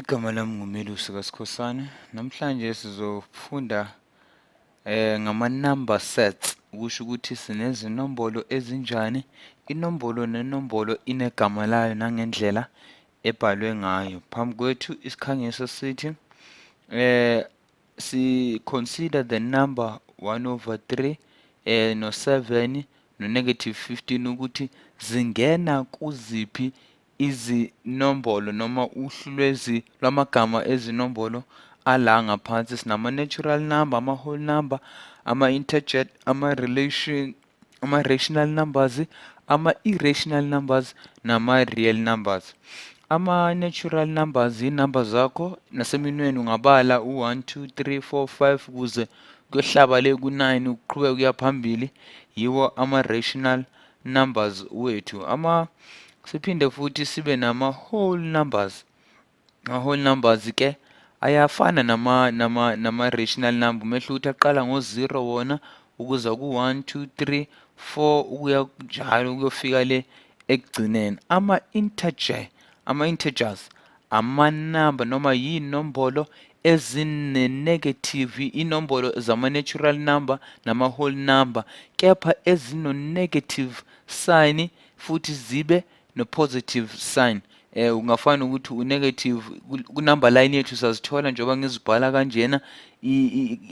Igama lami nguMelusi kaSikhosana. Namhlanje sizofunda ngama-number sets, ukusho ukuthi sinezinombolo ezinjani. Inombolo nenombolo inegama layo nangendlela ebhalwe ngayo. Phambi kwethu isikhangiso sithi si consider the number 1 over 3 no 7 no negative 15 ukuthi zingena kuziphi izinombolo noma uhlu lwezi lwamagama ezinombolo ala ngaphansi. Sinama-natural number, ama-whole number, ama-integer, ama-relation, ama-rational numbers, ama-irrational numbers nama-real numbers. Ama-natural numbers iy'namba zakho naseminweni ungabala u-1 2 3 4 5 kuze kuyohlaba le ku-9 uqhubeke kuya phambili, yiwo ama-rational numbers wethu. Ama siphinde futhi sibe nama-whole numbers. Ama-whole numbers ke ayafana nama-rational number, umehluko ukuthi aqala ngo-0 wona ukuza ku-1 2 3 4 ukuya njalo kuyofika le ekugcineni. Ama-integer, ama-integers amanamba noma yinombolo ezine-negative, inombolo zama-natural number nama-whole number kepha ezino-negative sign futhi zibe no-positive sign. Ungafana ukuthi u-negative ku-number line yethu sazithola njengoba ngizibhala kanjena,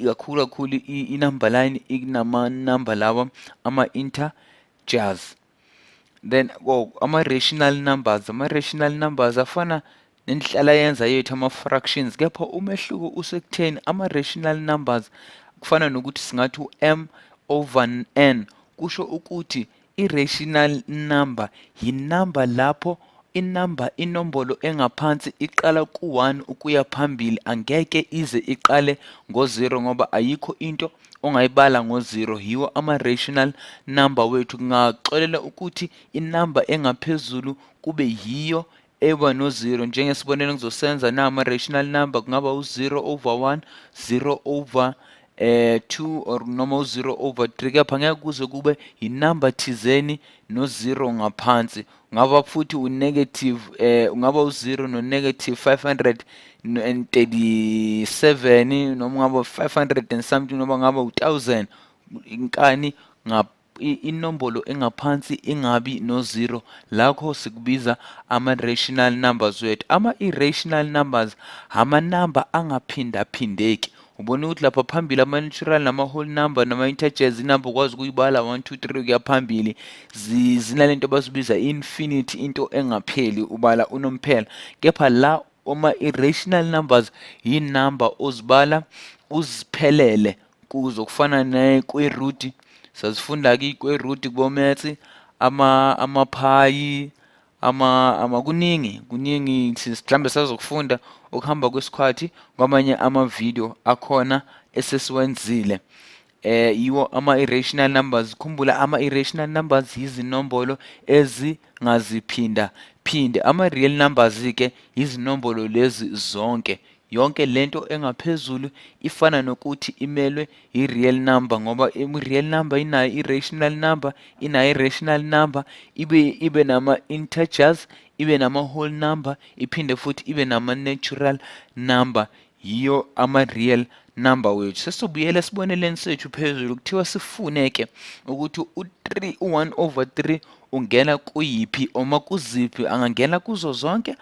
kakhulu kakhulu i-number line inama-number lawa ama-integers. Then ama-rational numbers, ama-rational numbers afana nenhlalayenza yethu ama-fractions, kepha umehluko usekutheni ama-rational numbers kufana nokuthi singathi u-m over n, kusho ukuthi i-rational number yinamba lapho inamba inombolo engaphansi iqala ku-1 ukuya phambili, angeke ize iqale ngo-0 ngoba ayikho into ongayibala ngo-0. Yiwo ama-rational number wethu. Kungaxolela ukuthi inamba engaphezulu kube yiyo eba no-0. Njengesibonelo ngizosenza na ama-rational number kungaba u-0 over 1, 0 over 2 or noma u-0 over 3, kepha ngeke kuze kube inamba thizeni no-0 ngaphansi. Ungaba futhi u-negative, ungaba u-0 no-negative 537 noma ungaba 500 and something noma ngaba u-1000 inkani inombolo engaphansi ingabi no-0. Lakho sikubiza ama-rational numbers wethu. Ama-irrational numbers amanamba angaphindaphindeki. Ubona ukuthi lapha phambili ama-natural nama-whole number nama-integers, inamba ukwazi ukuyibala 1 2 3 kuya phambili, zinalento abasibiza infinity, into engapheli, ubala unomphela. Kepha la oma-irrational numbers yinamba ozibala uziphelele kuzo, kufana ne-square root. Sazifunda-ke i-square root kubo-maths, amaphayi ama kuningi kuningi, mhlawumbe sazokufunda ukuhamba kwesikhathi kwamanye ama-video akhona esesiwenzile. Yiwo ama-irrational numbers. Khumbula, ama-irrational numbers yizinombolo ezingaziphinda phinde. Ama-real numbers ke izinombolo lezi zonke, yonke lento engaphezulu ifana nokuthi imelwe i-real number, ngoba i-real number inayo i-rational number, inayo i-rational number, ibe nama-integers, ibe nama-whole number, iphinde futhi ibe nama-natural number. Yiyo ama-real number wethu. Sesizobuyela esiboneleni sethu phezulu. Kuthiwa sifune-ke ukuthi u-3, u-1 over 3 ungena kuyiphi uma kuziphi, angangena kuzo zonke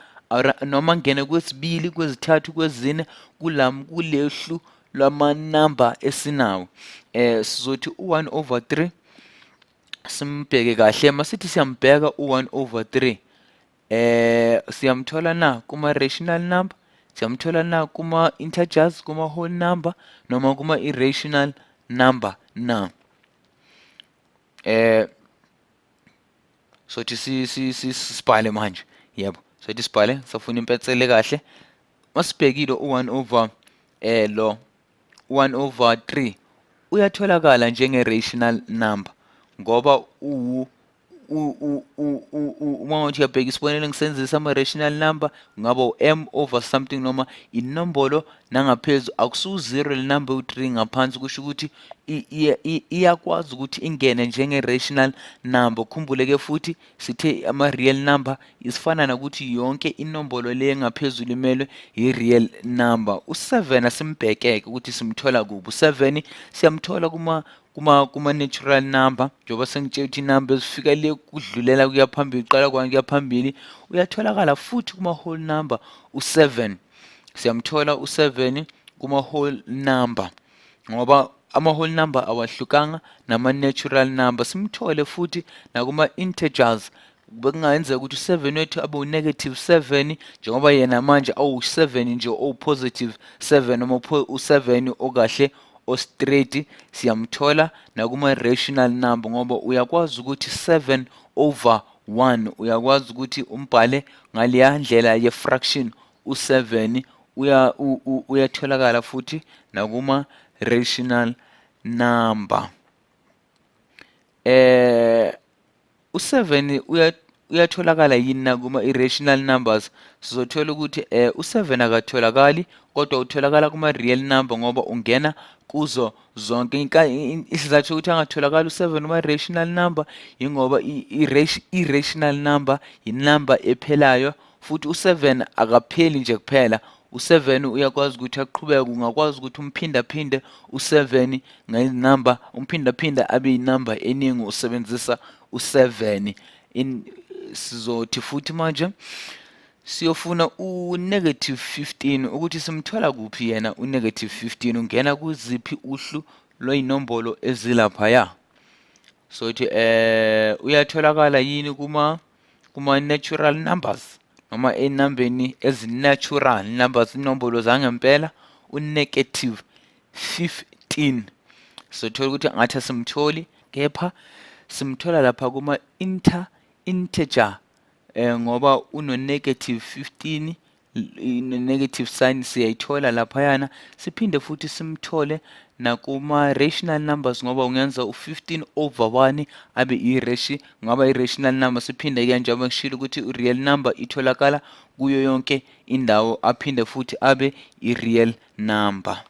noma angene kwesibili, kwezithathu, kwezine kulehlu lwamanamba esinawo. Sizothi u-1 over 3 simbheke kahle. Masithi siyambheka u-1 over 3, siyamthola na kuma rational number, siyamthola na kuma integers, kuma whole number noma kuma irrational number na? Sothi si sibhale manje. Yebo, sothi sibhale, safuna impensele kahle. Masibhekile u-1 over lo 1 over 3 uyatholakala njenge rational number ngoba uwu Uma uthi uyabheka isibonelo ngisenzisa ama-rational number, kungaba u-m over something noma inombolo nangaphezu, akusiwu-zero le number ewu-3 ngaphansi, kusho ukuthi iyakwazi ukuthi ingene njenge-rational number. Khumbule-ke futhi sithe ama-real number isifana nokuthi yonke inombolo le engaphezulu imelwe i-real number. U-7 asimbhekeke ukuthi simthola kuphi. U-7 siyamthola kuma natural number, njengoba sengitshela ukuthi inamba ezifika le kudlulela kuya phambili, qala kwani kuya phambili, uyatholakala futhi kuma whole number u7. Siyamthola u7 kuma whole number ngoba ama whole number awahlukanga nama natural number. Simthole futhi nakuma integers. Bekungayenzeka ukuthi u7 wethu abe u-negative 7, njengoba yena manje awu-7 nje, owu-positive 7 noma u-7 okahle o-straight. Siyamthola nakuma-rational number ngoba uyakwazi ukuthi 7 over 1, uyakwazi ukuthi umbhale ngaleya ndlela ye-fraction u-7, uyatholakala futhi nakuma-rational number. U7 uyatholakala yini nakuma irrational numbers? Sizothola ukuthi u7 akatholakali, kodwa utholakala kuma real number ngoba ungena kuzo zonke. Isizathu sokuthi angatholakali u7 kuma rational number ingoba i-irrational number inumber ephelayo, futhi u7 akapheli nje kuphela. U7 uyakwazi ukuthi aqhubeke, ungakwazi ukuthi umphindaphinde u7 ngenamba, umphindaphinde abe inamba eningi usebenzisa u7. In sizothi futhi manje siyofuna u-negative 15, ukuthi simthola kuphi yena u-negative 15, ungena kuziphi uhlu lwey'nombolo ezilaphaya. Sothi uyatholakala yini kuma natural numbers noma enambeni ezi-natural numbers, inombolo zangempela, u-negative 15? Sothola ukuthi ngathi asimtholi, kepha simthola lapha kuma integer ngoba uno negative 15, negative sign siyayithola laphayana. Siphinde futhi simthole nakuma rational numbers ngoba ungenza u15 over 1 abe i-ration, ngaba i-rational number. Siphinde ke, njengoba ngishilo ukuthi i-real number itholakala kuyo yonke indawo, aphinde futhi abe i-real number.